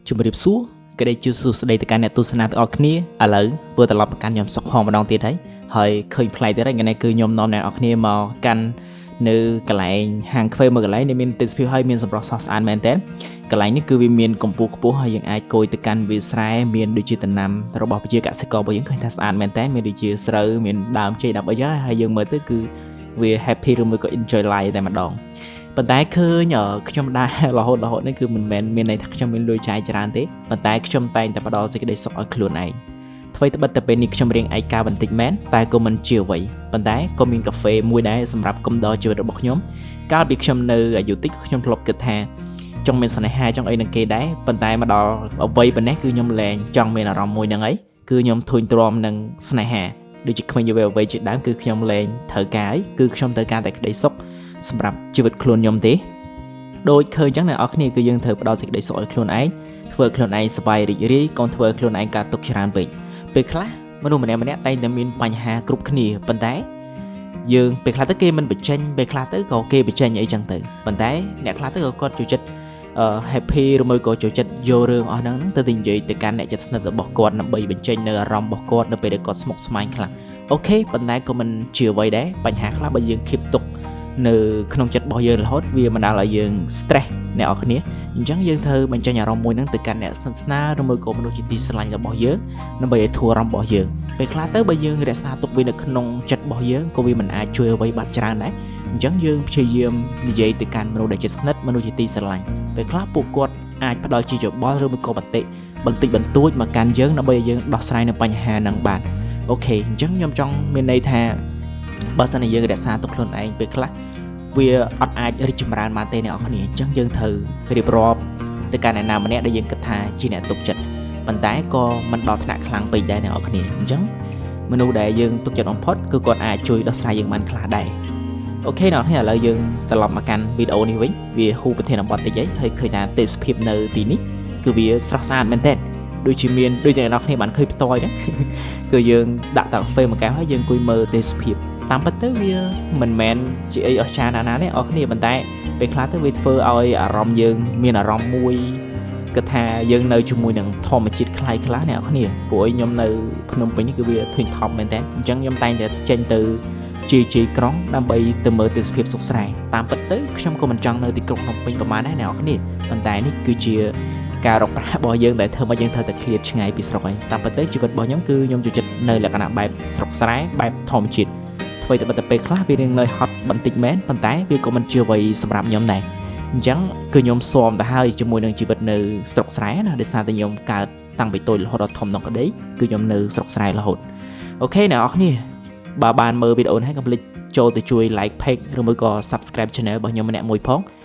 ជំរាបសួរក្តីជាសួស្តីទៅកាន់អ្នកទស្សនាទាំងអស់គ្នាឥឡូវធ្វើត្រឡប់មកកាន់ខ្ញុំសុកហងម្ដងទៀតហើយហើយឃើញប្លែកទៀតហើយថ្ងៃនេះគឺខ្ញុំនាំអ្នកនរគ្នាមកកាន់នៅកន្លែងហាងកាហ្វេមួយកន្លែងដែលមានទេសភាពហើយមានសម្រស់ស្រស់ស្អាតមែនតើកន្លែងនេះគឺវាមានកម្ពស់ខ្ពស់ហើយយើងអាចគយទៅកាន់វាលស្រែមានដូចជាដំណាំរបស់ប្រជាកសិកររបស់យើងឃើញថាស្អាតមែនតើមានដូចជាស្រូវមានដើមចេកដើមអីហើយយើងមើលទៅគឺវា happy ឬមួយក៏ enjoy life តែម្ដង ប៉ុន្តែឃើញខ្ញុំដែររហូតរហូតនេះគឺមិនមែនមានន័យថាខ្ញុំមានលុយចាយច្រើនទេប៉ុន្តែខ្ញុំតែងតែផ្ដល់សេចក្តីសុខឲ្យខ្លួនឯងអ្វីត្បិតតែពេលនេះខ្ញុំរៀងឯកាបន្តិចមែនតែក៏មិនជាអ្វីប៉ុន្តែក៏មានកាហ្វេមួយដែរសម្រាប់កំដរជីវិតរបស់ខ្ញុំកាលពីខ្ញុំនៅអាយុតិចខ្ញុំធ្លាប់គិតថាចង់មានស្នេហាចង់អីនឹងគេដែរប៉ុន្តែមកដល់អ្វីប៉ុណ្ណេះគឺខ្ញុំលែងចង់មានអារម្មណ៍មួយហ្នឹងអីគឺខ្ញុំធុញទ្រាំនឹងស្នេហាដូចជាក្មេងយុវវ័យជាដើមគឺខ្ញុំលែងត្រូវការអីគឺខ្ញុំត្រូវការតែក្តីសុខ សម្រាប់ជីវិតខ្លួនខ្ញុំទេដូចឃើញអញ្ចឹងអ្នកនរគ្នាគឺយើងត្រូវផ្ដល់សេចក្តីសុខឲ្យខ្លួនឯងធ្វើឲ្យខ្លួនឯងសប្បាយរីករាយកុំធ្វើឲ្យខ្លួនឯងកើតទុក្ខច្រើនពេកពេលខ្លះមនុស្សម្នាក់ម្នាក់តែងតែមានបញ្ហាគ្រប់គ្នាប៉ុន្តែយើងពេលខ្លះទៅគេមិនបញ្ចេញពេលខ្លះទៅក៏គេបញ្ចេញអីចឹងទៅប៉ុន្តែអ្នកខ្លះទៅក៏គាត់ចូលចិត្តអឺ happy ឬមួយក៏ចូលចិត្តយករឿងអស់ហ្នឹងទៅនិយាយទៅកាន់អ្នកជិតស្និទ្ធរបស់គាត់ដើម្បីបញ្ចេញនៅអារម្មណ៍របស់គាត់នៅពេលដែលគាត់ស្មុគស្មាញខ្លាំង okay ប៉ុន្តែក៏មិនជាអ្វីដែរបញ្ហាខ្លះបើយើង keep ទុក នៅក្នុងចិត្តរបស់យើងរហូតវាបណ្ដាលឲ្យយើង stress អ្នកនរគ្នាអញ្ចឹងយើងត្រូវបញ្ចេញអារម្មណ៍មួយហ្នឹងទៅកាន់អ្នកស្និទ្ធស្នាលឬមួយក៏មនុស្សជាទីស្រឡាញ់របស់យើងដើម្បីឲ្យធូរអារម្មណ៍របស់យើងពេលខ្លះទៅបើយើងរក្សាទុកវានៅក្នុងចិត្តរបស់យើងក៏វាមិនអាចជួយអ្វីបាត់ច្រើនដែរអញ្ចឹងយើងព្យាយាមនិយាយទៅកាន់មនុស្សដែលជិតស្និទ្ធមនុស្សជាទីស្រឡាញ់ពេលខ្លះពួកគាត់អាចផ្ដល់ជាយោបល់ឬមួយក៏មតិបន្តិចបន្តួចមកកាន់យើងដើម្បីឲ្យយើងដោះស្រាយនៅបញ្ហាហ្នឹងបាន okay អញ្ចឹងខ្ញុំចង់មានន័យថាបើសិនជាយើងរក្សាទុកខ្លួនឯងពេលខ្លះវាអត់អាចរីកចម្រើនបានទេអ្នកនរគ្នាអញ្ចឹងយើងត្រូវរៀបរាប់ទៅកាន់អ្នកណាម្នាក់ដែលយើងគិតថាជាអ្នកទុកចិត្តប៉ុន្តែក៏មិនដល់ថ្នាក់ខ្លាំងពេកដែរអ្នកនរគ្នាអញ្ចឹងមនុស្សដែលយើងទុកចិត្តបំផុតគឺគាត់អាចជួយដោះស្រាយយើងបានខ្លះដែរ okay អ្នកនរគ្នាឥឡូវយើងត្រឡប់មកកាន់វីដេអូនេះវិញវាហូប្រធានបទតិចហីហើយឃើញថាទេសភាពនៅទីនេះគឺវាស្រស់ស្អាតមែនទែនដូចជាមានដូចតែអ្នកនរគ្នាបានឃើញផ្ទាល់អញ្ចឹង គឺយើងដាក់តាកាហ្វេមួយកែវហើយយើងអង្គុយមើលទេសភាពតាមពិតទៅវាមិនមែនជាអីអស្ចារ្យណាស់ណាទេអស់គ្នាប៉ុន្តែពេលខ្លះទៅវាធ្វើឲ្យអារម្មណ៍យើងមានអារម្មណ៍មួយគិតថាយើងនៅជាមួយនឹងធម្មជាតិខ្លៃខ្លះអ្នកនរគ្នាព្រោះឯខ្ញុំនៅភ្នំពេញនេះគឺវាធុញថប់មែនតើអញ្ចឹងខ្ញុំតែងតែចេញទៅជាយជាយក្រុងដើម្បីទៅមើលទេសភាពស្រុកស្រែតាមពិតទៅខ្ញុំក៏មិនចង់នៅទីក្រុងភ្នំពេញប្រហែលដែរអ្នកនរគ្នាប៉ុន្តែនេះគឺជាការរកប្រាក់របស់យើងដែលធ្វើមកយើងត្រូវតែឃ្លាតឆ្ងាយពីស្រុកហើយតាមពិតទៅជីវិតរបស់ខ្ញុំគឺខ្ញុំចូលចិត្តនៅលក្ខណៈបែបស្រុកស្រែបែបធម្មជាតិធ្វើតែបិទតែពេលខ្លះវារៀងនៅហត់បន្តិចមែនប៉ុន្តែវាក៏មិនជាអ្វីសម្រាប់ខ្ញុំដែរអញ្ចឹងគឺខ្ញុំស៊ាំទៅហើយជាមួយនឹងជីវិតនៅស្រុកស្រែណាដោយសារតែខ្ញុំកើតតាំងពីតូចរហូតដល់ធំដល់ក្តីគឺខ្ញុំនៅស្រុកស្រែរហូត okay អ្នកនរគ្នាបើបានមើលវីដេអូនេះហើយកុំភ្លេចចូលទៅជួយ like page ឬមួយក៏ subscribe channel របស់ខ្ញុំម្នាក់មួយផង។